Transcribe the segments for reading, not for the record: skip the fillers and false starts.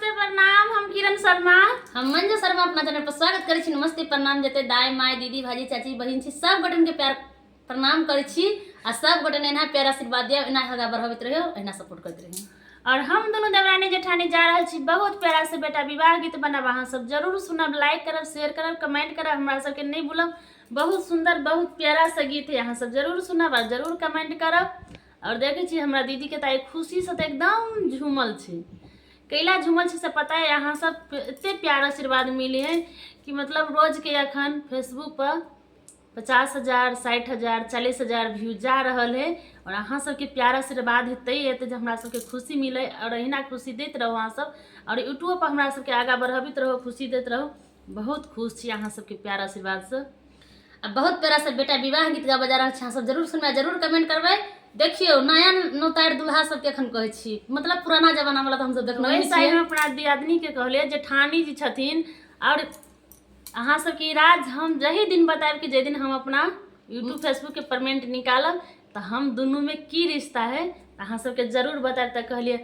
नमस्ते प्रणाम। हम किरण शर्मा, हम मंजू शर्मा अपना चैनल पर स्वागत करै छी। नमस्ते प्रणाम जते दाय my दीदी भाजी चाची बहिन छी सब गोटन के प्यार प्रणाम करै छी आ सब गोटन एना प्यार आशीर्वाद दियौ, एना आगा बढ़ाबैत रहियौ, एना सपोर्ट करैत रहियौ। और हम दोनों देवरानी जेठानी जा रहल छी बहुत प्यारा से बेटा विवाह गीत बनाब। अहाँ सब जरूर सुनब, लाइक करब, शेयर करब, कमेंट करब, हमरा सबके नहीं भूलब। बहुत सुंदर बहुत प्यारा सा गीत है, अहाँ सब जरूर सुनब और जरूर कमेंट करब। और देखै छी हमरा दीदी के तऽ खुशी से तऽ एकदम झूमल छै। कैला झूमल छै से पता है? अहाँ सब एते प्यार आशीर्वाद मिले है कि मतलब रोज के अखन फेसबुक पर 50,000 60,000 40,000 व्यू जा रहल है। और अहाँ सबके प्यार आशीर्वाद हेतै हेतै जे हमरा सबके खुशी मिले और अहिना खुशी दैत रहू अहाँ सब। और यूट्यूब पर हमरा सबके आगाँ बढ़बैत रहू, खुशी दैत रहू। बहुत खुश छी अहाँ सबके प्यार आशीर्वाद से। आ बहुत प्यारा से बेटा विवाह गीत गाबऽ जा रहल छी, अहाँ सब जरूर सुनबै, जरूर कमेंट करबै। देखियौ नया नौतारि दुल्हा सबके एखन कहै छी, मतलब पुराना जमाना वाला तऽ हमसब देखने ओहि नहि साइड छियै। हम अपना दियादनी के कहलियै, जेठानी जी छथिन और अहाँ सबके ई राज हम जही दिन बतायब कि जाहि दिन हम अपना यूट्यूब फेसबुक के पेमेंट निकालब तऽ हम दुनू में की रिश्ता है अहाँ सबके जरूर बतायब। तऽ कहलियै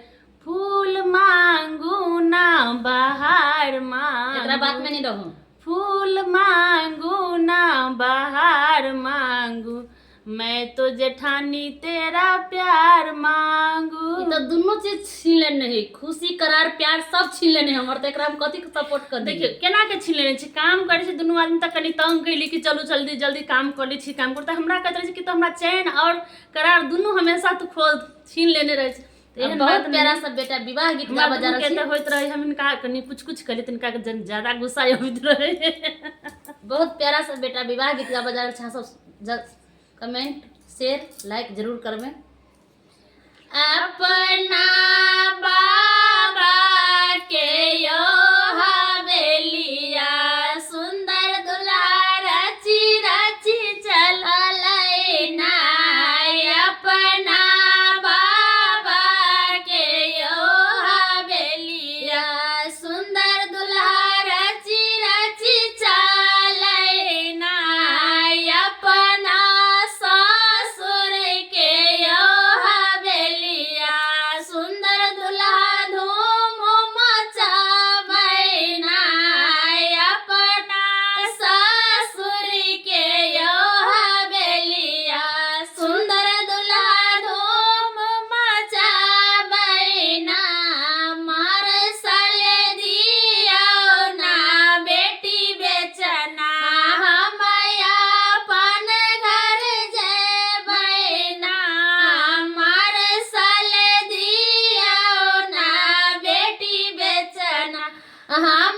फूल मांगू ना बहार मांगू, एकरा बात में नहीं रहू। फूल मांगू ना बहार मांगू, मैं तो जेठानी तेरा प्यार मांगू। ई तऽ दुनू चीज छीन लेने है, खुशी करार प्यार सब छीन लेने हमर, तऽ एकरा हम कथी के सपोर्ट कर देखियौ केना के छीन लेने छी। काम करै छी दुनू आदमी तऽ कनि तंग कैली कि चलू जल्दी जल्दी काम कर लै छी, काम कर। तऽ हमरा कहैत रहै छै कि तऽ हमरा चैन और करार दुनू हमेशा तू खो छीन लेने रहै छै। तऽ एहन बहुत बात नहि। प्यारा सब बेटा विवाह गीत हमरा गाबऽ जा दुनू रहल के छी। तऽ होइत रहै हम हिनका कनि कुछ कुछ कहली तऽ हिनका जन ज्यादा गुस्सा अबैत रहै। बहुत प्यारा सब बेटा विवाह गीत गाबऽ जा रहल छी, अहाँ सब कमेंट शेयर लाइक जरूर करबै। अपना बाबा के यो हवेलिया सुंदर दुल्हा रची रची चललै नाय। अपना बाबा के यो हवेलिया सुंदर दुल्हा रची रची चलै नाय। अपना ससुर के यो हवेलिया सुंदर दुल्हा धूम मचाबै नाय। अपना ससुर के यो हवेलिया सुंदर दुल्हा धूम मचाबै ना। मार साले दियौ ना बेटी बेचना, हम अपन घर जेबै ना। मार साले दियौ ना बेटी बेचना, हम